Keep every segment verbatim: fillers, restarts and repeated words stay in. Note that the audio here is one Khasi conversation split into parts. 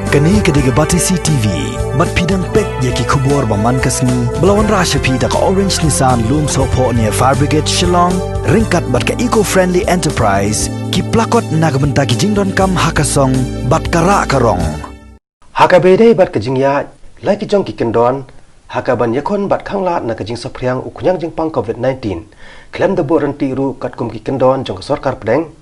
Kane ka dei ka Batesi T V. Bad phi dang peit ïa ki khubor ba man ka sngi ba la wanrah sha phi da ka Orange Nissan Lumsohphoh near Fire Brigade Shillong, ryngkat bad ka Eco Friendly Enterprise, ki plakot na ka bynta ki jingdonkam ha ka song bad ka rah ka rong. Ha kaba ïadei bad ka jingïaid la ki jong ki kyndon ha kaban ïakhun bad khanglad na ka jingsaphriang u khñiang jingpang COVID nineteen, khlem da buh ryntih ruh katkum ki kyndon jong ka sorkar pdeng,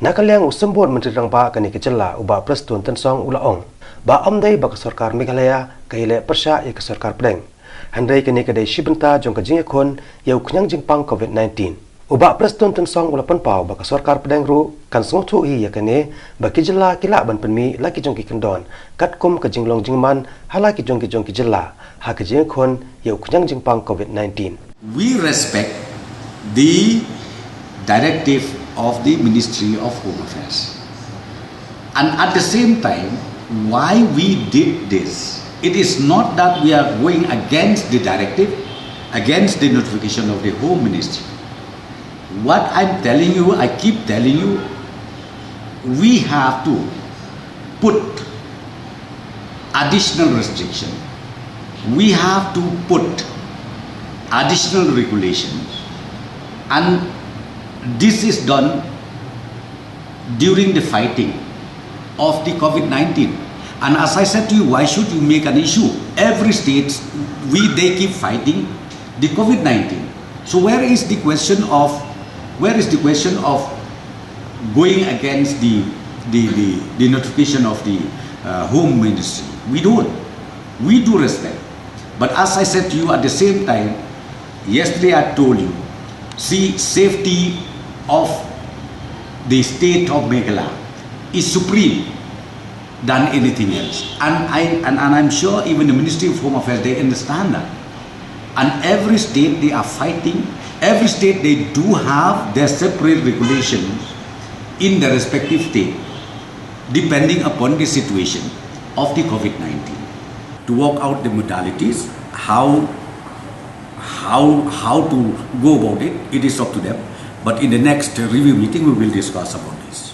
na ka liang u symbud Myntri Rangbah kane ka jylla u Bah Prestone Tynsong u la ong ba ym dei ba ka sorkar Meghalaya ka ïaleh pyrshah ïa ka sorkar pdeng, hynrei kane ka dei shi bynta jong ka jingïakhun ïa u khñiang jingpang COVID nineteen. U Bah Prestone Tynsong u la pynpaw ba ka sorkar pdeng ruh kan sngewthuh hi ïa kane, ba ki jylla ki lah ban pynmih la ki jong ki kyndon katkum ka jinglong jingman ha la ki jong ki jong ki jylla ha ka jingïakhun ïa u khñiang jingpang COVID nineteen. We respect the directive of the Ministry of Home Affairs. And at the same time, why we did this? It is not that we are going against the directive, against the notification of the Home Ministry. What I'm telling you, I keep telling you, we have to put additional restriction. We have to put additional regulations, and this is done during the fighting of the COVID nineteen. And as I said to you, why should you make an issue? Every state, we, they keep fighting the COVID nineteen. So where is the question of, where is the question of going against the, the, the, the notification of the uh, Home Ministry? We don't. We do respect. But as I said to you at the same time, yesterday I told you, see, safety of the state of Meghalaya is supreme than anything else. And I and, and I'm sure even the Ministry of Home Affairs, they understand that. And every state they are fighting, every state they do have their separate regulations in the respective state, depending upon the situation of the COVID nineteen. To work out the modalities, how how how to go about it, it is up to them. But in the next review meeting, we will discuss about this.